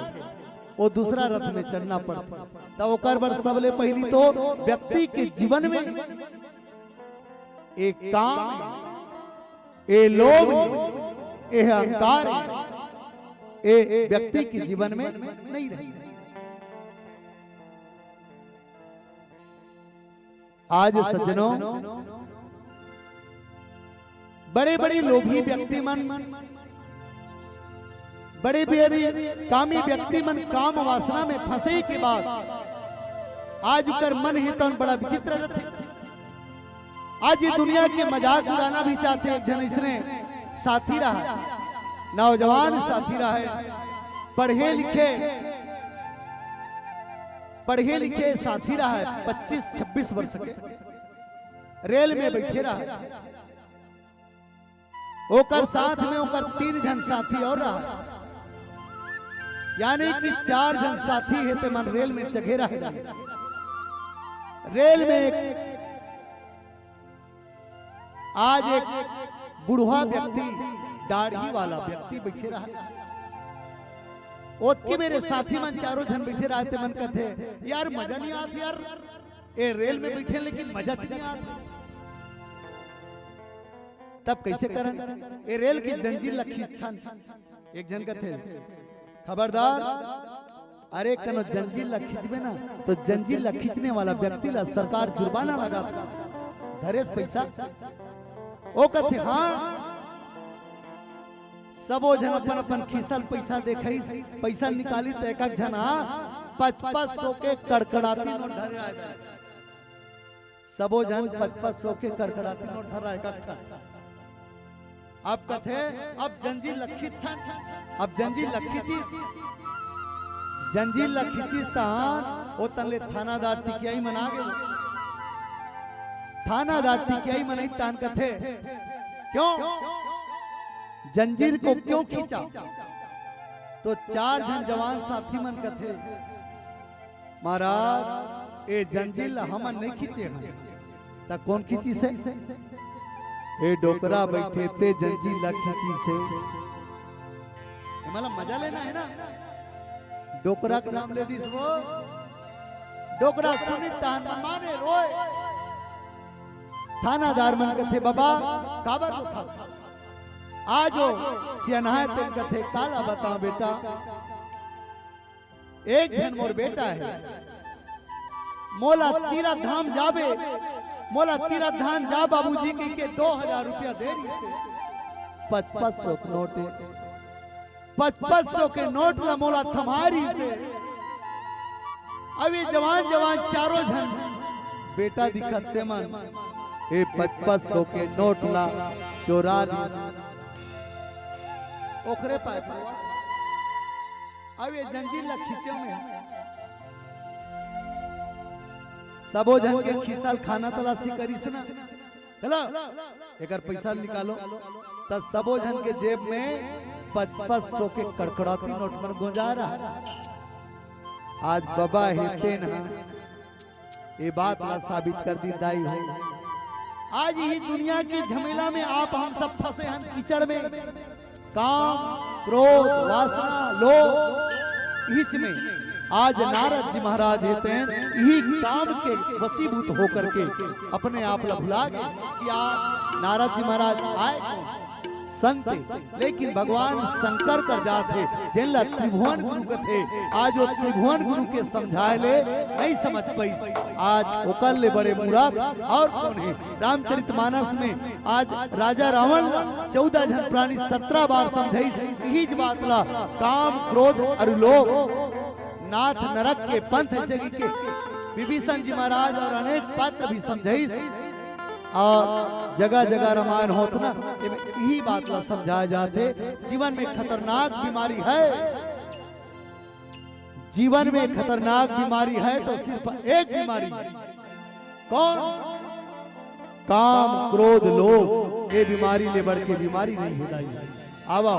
वो दूसरा रथ में चढ़ना पड़थे। त ओकर बर सबले पहिली तो व्यक्ति के जीवन में एक काम, ए लोभ, ए अहंकार, ए व्यक्ति के जीवन में नहीं रहे। आज सज्जनों, बड़े-बड़े लोभी व्यक्ति मन, बड़े-बड़े कामी व्यक्ति मन काम वासना में फंसे के बाद आज ओकर मन हे तौन बड़ा विचित्र रथे। आज ये दुनिया के मजाक उड़ाना भी चाहथे। एक झन इसने साथी रहा, नौजवान साथी रहा, पढ़े लिखे, पढ़े लिखे साथी रहा, पच्चीस छब्बीस वर्ष के, रेल में बैठे रहा। ओकर साथ में ओकर तीन झन साथी और रहा, यानी कि चार झन साथी हे ते मन रेल में चघे रहे। रेल में एक, आज एक बुढ़वा व्यक्ति, दाढ़ी वाला व्यक्ति बैठे रहा। ओतकी मेरे साथी मन चारों झन बैठे रहा, ते मन कथे, "यार मजा नहीं आत यार, ए रेल में बैठे लेकिन मजा नहीं आत।" तब कैसे करन? ए रेल के जंजीर ला खींचथन। एक झन कथे, "खबरदार, अरे कनो जंजीर ला खींचबे ना, तो जंजीर ला खींचने वाला व्यक्ति ला सरकार जुर्माना लगाथे, धरेस पैसा।" ओ कथे, "हाँ।" सबो झन अपन अपन खिसल पैसा देखइस, पैसा निकाली त एक एक झन हा पचपच सौ के कड़कड़ाती नोट धरे आय। सबो झन पचपच सौ के कड़कड़ाती नोट धरा एक एक ठन। अब कथे, अब जंजीर ल खींचथन, अब जंजीर ल खींचिस, जंजीर ल खींचिस तहान ओ तन ले थानादार टिकियाई मन आ गे। थानादार टिकियाई मन आई तहान कथे, क्यों जंजीर को क्यों खींचा? तो चार झन जवान साथी मन कथे, महाराज, ए जंजीर ल हमन नइ खींचे हन, त कोन खींचिस हे? ए डोकरा बइठे ते जंजीर ल खींचिस हे। ए, मतलब मजा लेना हे ना, डोकरा के नाम ले दिस वो। डोकरा सुनिस तहान माने रोय। थानादार मन कथे, बबा, काबर रोथस? आज ओ सियनहा हे तेन कथे, काला बतांव बेटा, एक झन मोर बेटा हे, मोला तीरथ धाम जाबे, मोला तीरथ धाम जा बाबूजी कहिके दो हजार रुपया दे रिहिस हे। पचपच सौ के नोट हे, पचपच सौ के नोट ला मोला थमा रिहिस हे। अब ए जवान जवान चारों झन बेटा दिखत ते मन ए पचपच सौ के नोट ला चोरा ली। ओखरे पाय अब ए जंजीर ला खींचे में सबो झन के खिसल खाना तलाशी करिस ना, चलो एकर पैसा निकालो, त सबो झन के जेब में पचपच सौ के कड़कड़ाती नोट मन गोंजा रहा। आज बबा हे तेन हा ए बात ला साबित कर दिस दाई हो। आज इही दुनिया के झमेला में आप हम सब फंसे हन कीचड़ में, काम, क्रोध, वासना, लोभ, इहिच में आज नारद जी महाराज हे तेन इही काम के वशीभूत होकर के अपने आप ला भुला गे कि आप नारद जी महाराज आय कोन? संत, लेकिन भगवान शंकर कर जात हे, जेन ला त्रिभुवन गुरु कथे। आज ओ त्रिभुवन गुरु के समझाय ले नइ समझ पाइस। आज ओकर ले बड़े मूरख अउ कोन हे? रामचरितमानस में आज राजा रावण ला चौदह झन प्राणी सत्रह बार समझाइस, इहीच बात ला काम, क्रोध अउ लोभ नाथ नरक के पंथ, जइसे कि विभीषण जी महाराज अउ अनेक पात्र भी समझाइस। अउ जगह जगह रामायण होत ना, एमे इही बात ला समझाय जाथे। जीवन में खतरनाक बीमारी हे, जीवन में खतरनाक बीमारी हे तो सिर्फ एक बीमारी, कोन? काम, क्रोध, लोभ। ए बीमारी ले बढ़ के बीमारी नइ हे दाई। आवा,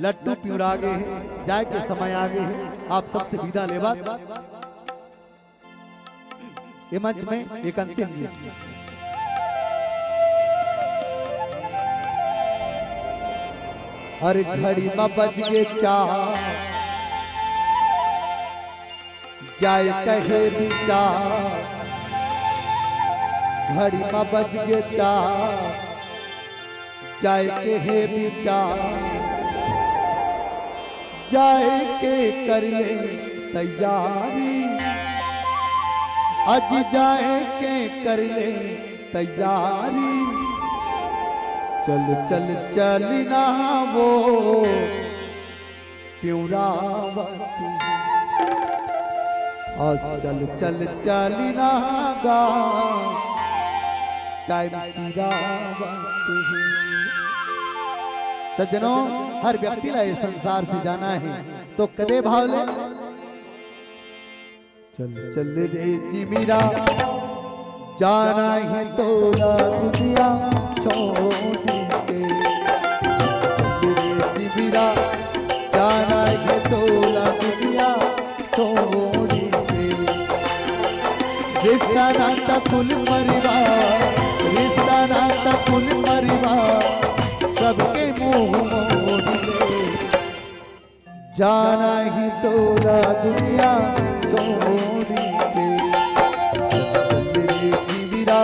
लट्टू पिंवरा गे हे, जाय के समय आ गे हे, आप सबसे विदा लेवत ए मंच में एक अंतिम गीत। हर घड़ी म बज गे चार, जाय के हे बिचार। घड़ी म बज गे चार, जाय के हे बिचार। जाय के कर ले तैयारी, आज जाय के कर ले तैयारी। चल चल चल ना वो पिंवरावत हे। आज चल चल चल ना गा टाइम सिरावत हे। सज्जनों, हर व्यक्ति ला ये संसार से जाना हे, तो कदे भाव ले चल चल रे जिमिरा, जाना हे तोला दुनिया छोड़ के। चल रे जिमिरा, जाना हे तोला दुनिया छोड़ के। रिश्ता नाता कुल परिवार, रिश्ता नाता कुल परिवार, सबके मुंह मोड़ ले। जाना हे तोला दुनिया छोड़ के, चल रे जिमिरा,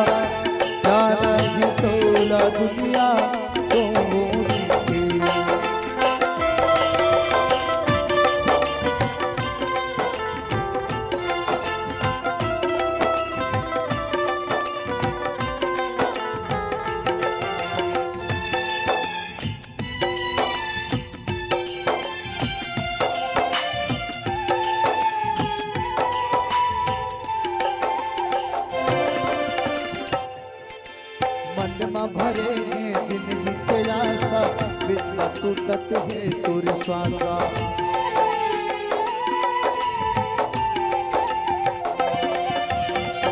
जाना हे तोला दुनिया छोड़ के।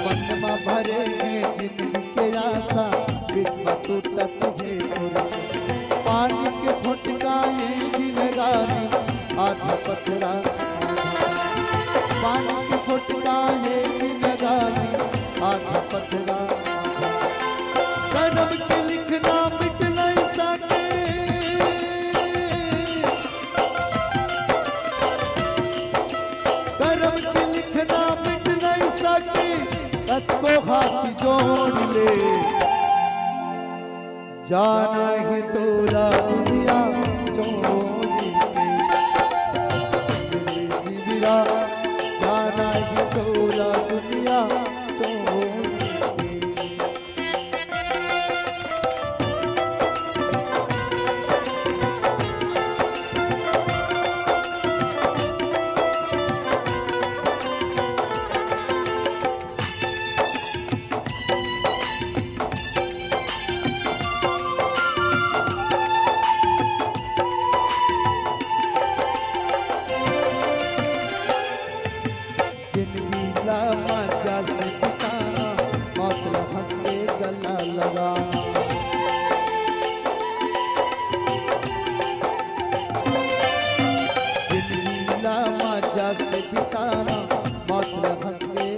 मन म भरे हे जिंदगी के आशा, बीच म टूटत हे तोर। पानी के फोटका ये जिनगानी, आधा पथरा। पानी के फोटका ये जिनगानी, आधा पथरा। करम के लिखना मिट नहीं सके। करम के लिखना मिट नहीं सके, कतको हाथ जोड़ ले, जाना ही तोला दुनिया छोड़ के। जीविरा, जाना ही तोला दुनिया छोड़ के। जिंदगी ला मजा से बिताना, मौत ला हंस के गला लगाना। जिंदगी ला मजा से बिताना, मौत ला हंस के